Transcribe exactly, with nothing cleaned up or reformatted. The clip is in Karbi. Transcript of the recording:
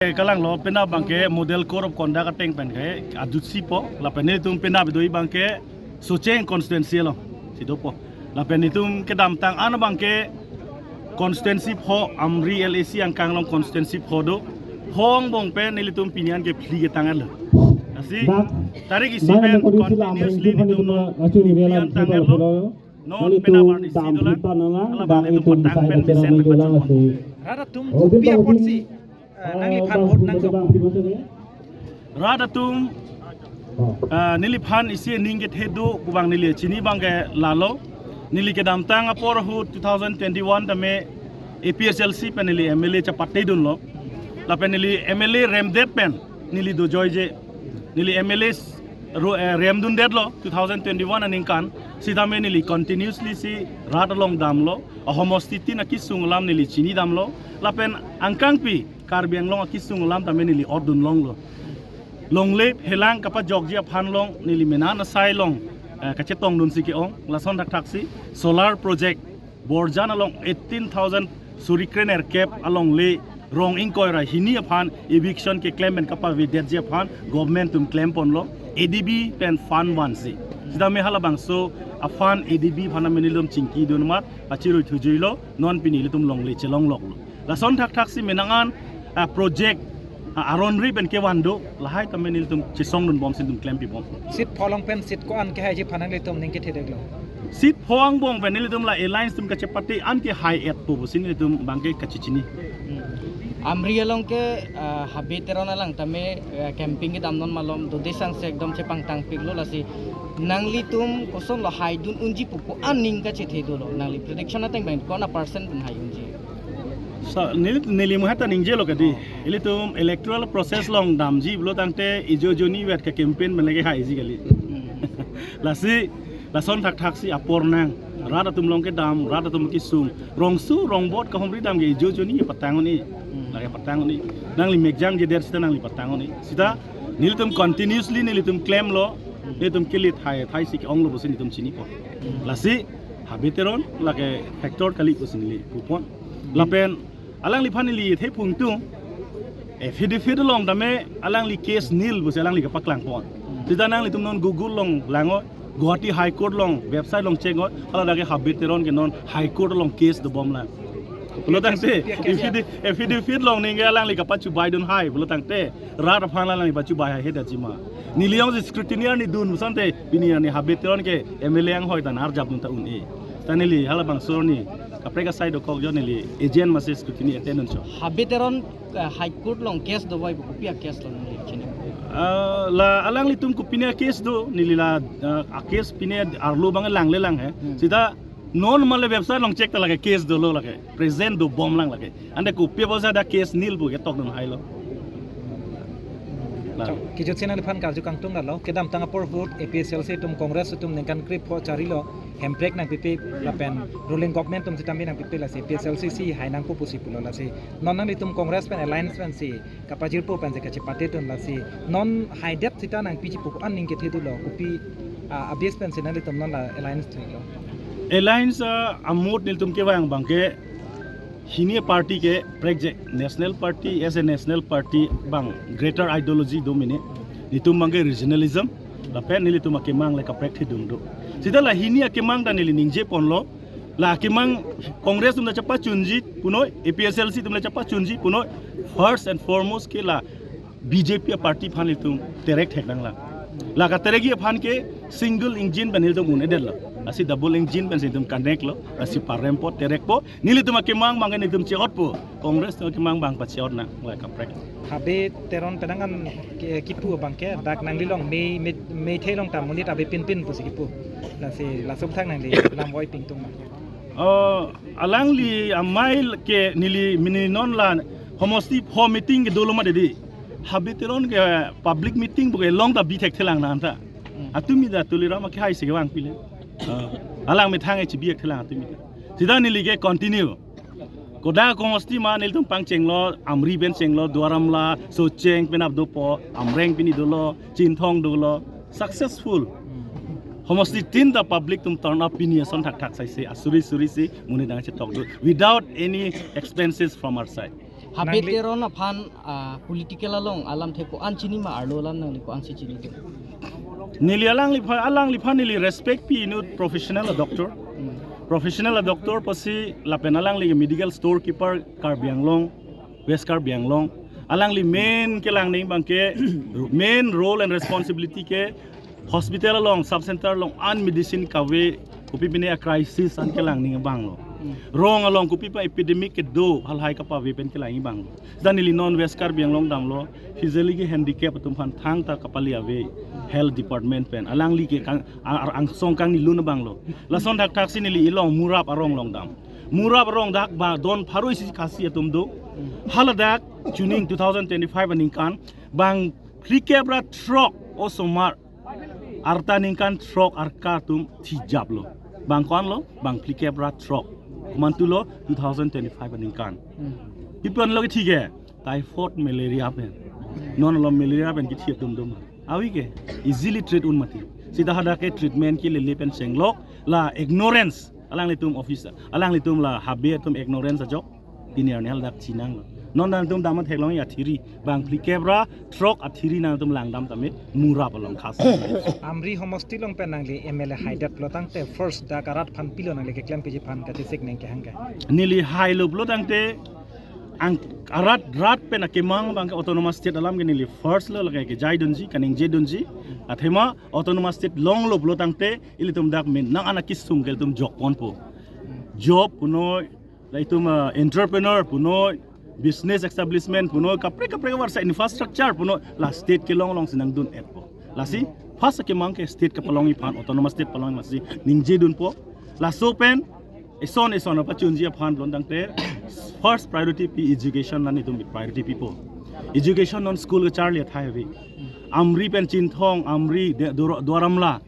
Kalanglo penap abangke model code of conduct ateng pen ke ajutsi po, lapen nelitum penap do abangke Socheng constituency alongsi dopo. Lapen nelitum kedamtang an abangke constituency pho, Amri L A C angkang along constituency pho do. Pho angbong pen nelitum pini an ke phli ketang-etlo. Lasi tarik isi pen continuously nelitum non phli an tang-etlo. Non penap arnisi dolang, hala abang nelitum patang pen mesen pen pachunpon. Rat atum kopi apotsi, eh, nangliphan vote nangkok? Rat atum, eh, neliphan isi ning kethe do pu abang neli chini abangke lalo. Neli kedamtang apor ahut two thousand twenty-one tame A P H L C pen neli M L A chepatedunlo. Lapen neli M L A remdet pen neli dojoije. Neli M L A ro, eh, remdundetlo two thousand twenty-one aningkan. Sitame neli continuously si rat along damlo. Ahomosti tin akesung alam neli chinidamlo. Lapen angkangpi Karbi Anglong akesung alam tame neli otdunlonglo. Longle phelang kapajokji aphan along neli mena asai along, eh, kachetongdunsi ke-ong. Lason thakthaksi solar project Borjan along eighteen thousand suri krenerkep alongle rong ingkoi ra hini aphan eviction keklem pen kapavedetji aphan government atum klemponlo, A D B pen fund vansi. Sitame hala abangso a-fund A D B aphan amen nelitum chingkidun amat pachirui thujuilo, non pini ilitum longle chelongloklo. Lason thakthaksi menang an, ah, project, ah, aron ri pen kevan do, lahai tame nelitum chesongdunbomsi nelitum klempibom. Seat pho along pen seat ko-an kehaiji aphan nanglitum ning kethedetlo? Seat pho angbong pen nelitum la alliance atum kachepate an kehai-etpo pusi nelitum abangke kachechini. Hmm. Amri along ke, ah, Habe Teron alang tame, eh, campaign kedam non malom, dode sangse ekdom chepangtangpiklo, lasi nanglitum kosonlo haidun unji pu ko-an ning kachethe dolo? Nangli prediction ateng pen ko-an a-percent pen hai unji? So, neli, neli muhata ningjelo kadi. Ilitum electoral process along damji pulo tangte ijo joni vet ka campaign pen lake haiji kali. Hmm. Lasi, lason thakthaksi apor nang. Rat atum along kedam, rat atum kesung. Rongso, rongbot kahumri dam ke ijo joni patang un-e. Hmm. Lake patang un-e. Nangli mekjang jedet sita nangli patang un-e. Sita nelitum continuously nelitum klemlo. Nelitum kelit hai, thaisi ke-onglo pusi nelitum chinipo. Hmm. Lasi, Habe Teron lake factor kali pusi neli pupon. Lapen alangliphan neli thephungtung, affidavit along tame alangli case nil pusi alangli kapaklangpon. Sita nanglitum non Google along lango, Guwahati High Court along website along check-o, hala dak ke Habe Teron ke non High Court along case dobomlang. Pulo tangte, affidavit, affidavit along ningke alangli kapachubaidun hai, pulo tangte, rat aphan alangli pachubai hai hedaji ma. Neli jongsi scrutiny arni dun pusonte, pini arni Habe Teron ke M L A anghoi ta arjapdun ta un-e. Ta neli hala bangso arni kaprek asai dokok jo neli agent masi scrutiny attend uncho. Habe Teron, eh, High Court along case dobom pu kopi a-case lo neli chini? Ah, la alanglitum kopine a-case do, neli la, ah, a-case pine arlo abang langlelang he. Hmm. Sita non male website along check ta lake case dolo lake. Present dobomlang lake. Ante kopi apotsi dak case nil pu ketokdun hailo. Chok, kijutsi nangliphan karju kangtung lalo, kedamtang apor ahut A P H L C atum Congress atum ningkan krepho charilo, Hemprek nangpipe lapen ruling government atum sitame nangpipe, lasi A P H L C si hai nangpo pusi pulo, lasi non nanglitum Congress pen alliance pensi kapajirpo pensi kachepatedun, lasi non haidet sita nangpiji pu ko-an ning kethe dolo, kopi, ah, a-base pensi nanglitum non la alliance thuilo? Alliance, ah, amot nelitum kevang abangke hini party ke prekje, national party, as a national party abang greater ideology do mene. Nelitum abangke regionalism, lapen nelitum akemang le kaprek thedung do. Sita la hini akemang ta neli ningjeponlo, la akemang Congress atum ta chepachunji punoi, A P H L C atum ta chepachunji punoi, first and foremost ke la B J P a-party aphan nelitum terek theknanglang. La katerekji aphan ke single engine pen nelitum un-edetlo. Lasi double engine pensi nelitum connect lo. Lasi parempo, terekpo. Nelitum akemang abangke nelitum che-otpo. Congress atum akemang abang pache-otnang. La kaprek. Habe Teron penang an ke, kipu abangke dak nanglilong mei, mei, meithai along ta monit ave pinpin pusi kipu. Lasi laso aphuthak nangli lamvoi pingtung ma? Oh, alangli amei ke neli mini non la homosti pho meeting ke dolo ma dedi. Habe Teron ke public meeting puke long ta bi thekthelang nang ta. Hmm. Atumi ta Tuliram akehai si kevangpi le. Ah, alang methang e chibi thekthelang atumi ta. Sita neli ke continue. Kodak homosti ma nelitum pangchenglo, Amri pen chenglo, Duar Amla, Socheng penap dopo, Amreng pini dolo, Chinthong dolo, successful. Hmm. Homosti tin ta public atum turn up pini ason thakthak saise, asuri suri si, monit nangchetokdun without any expenses from our side. Habe Nangli- Teron aphan, ah, political along alamthe ko-an chini ma, arlo alam nangli ko-ansi chini? Neli alangliphan, alangliphan neli respect pi inut professional doctor. Hmm. Professional doctor pusi lapen alangli medical store keeper Karbi Anglong, West Karbi Anglong. Alangli main kelang ning abangke main role and responsibility ke hospital along, sub center along, an medicine kave, kopi pine a crisis an kelang ning abang lo. Hmm. Rong along kopi pa epidemic kedo, halahai kapave pen kelang abang lo. Dan neli non West Karbi Anglong damlo, physically ke handicap atum aphan thangta kapali ave, health department pen. Alangli ke kang, a-, ar-, angsong kangnilun abang lo. Lason thakthak si neli ilong Murap arong along dam. Murap arong dak ba don pharo isi Khasi atum do. Haladak chuning two thousand twenty-five aningkan bang phlikep ra throk osomar arta ningkan throk arka atum thijaplo. Bang ko-an lo, bang phlikep ra throk. Komantu lo, two thousand twenty-five aningkan. Hmm. Pi pen lo kithi ke, typhoid malaria pen. Non lo malaria pen kithi atum dum. Avi ke, easily treat un mati. Sita hadak ke treatment ke lele pen chenglok, la ignorance. Alanglitum officer, alanglitum la habe atum ignorance ajok. Pini arni haladak chinang lo. Non nangtum dam theklong ya thiri. Bang phlikep ra throk athiri nangtum langdam tame Murap along Khasi. Amri homosti along pen nangli M L A haidet lo tangte first dak arat aphan pilo nangli keklem piji aphan kachesik neng kehang ke? Neli hailo pulo tangte ang arat rat pen akemang abangke autonomous state alam ke neli first lo lake kejai dunji, kaningje dunji. Athema autonomous state longlo pulo tangte ilitum dak min nang anak kisung ke ilitum jok ponpo. Job punoi, la itum, ah, entrepreneur punoi, business establishment punoi, kaprek kaprek warsa infrastructure punoi, la state kelong alongsi nangdun-etpo. Lasi first akemang ke state kepalongji aphan, autonomous state palong lasi ningje dunpo. Laso pen ison ison apachunji aphan pulo tangte first priority pi education, nangtum priority pipo. Education non school kacharli athai ave. Amri pen Chinthong, Amri, de, Dor-, Duar Amla,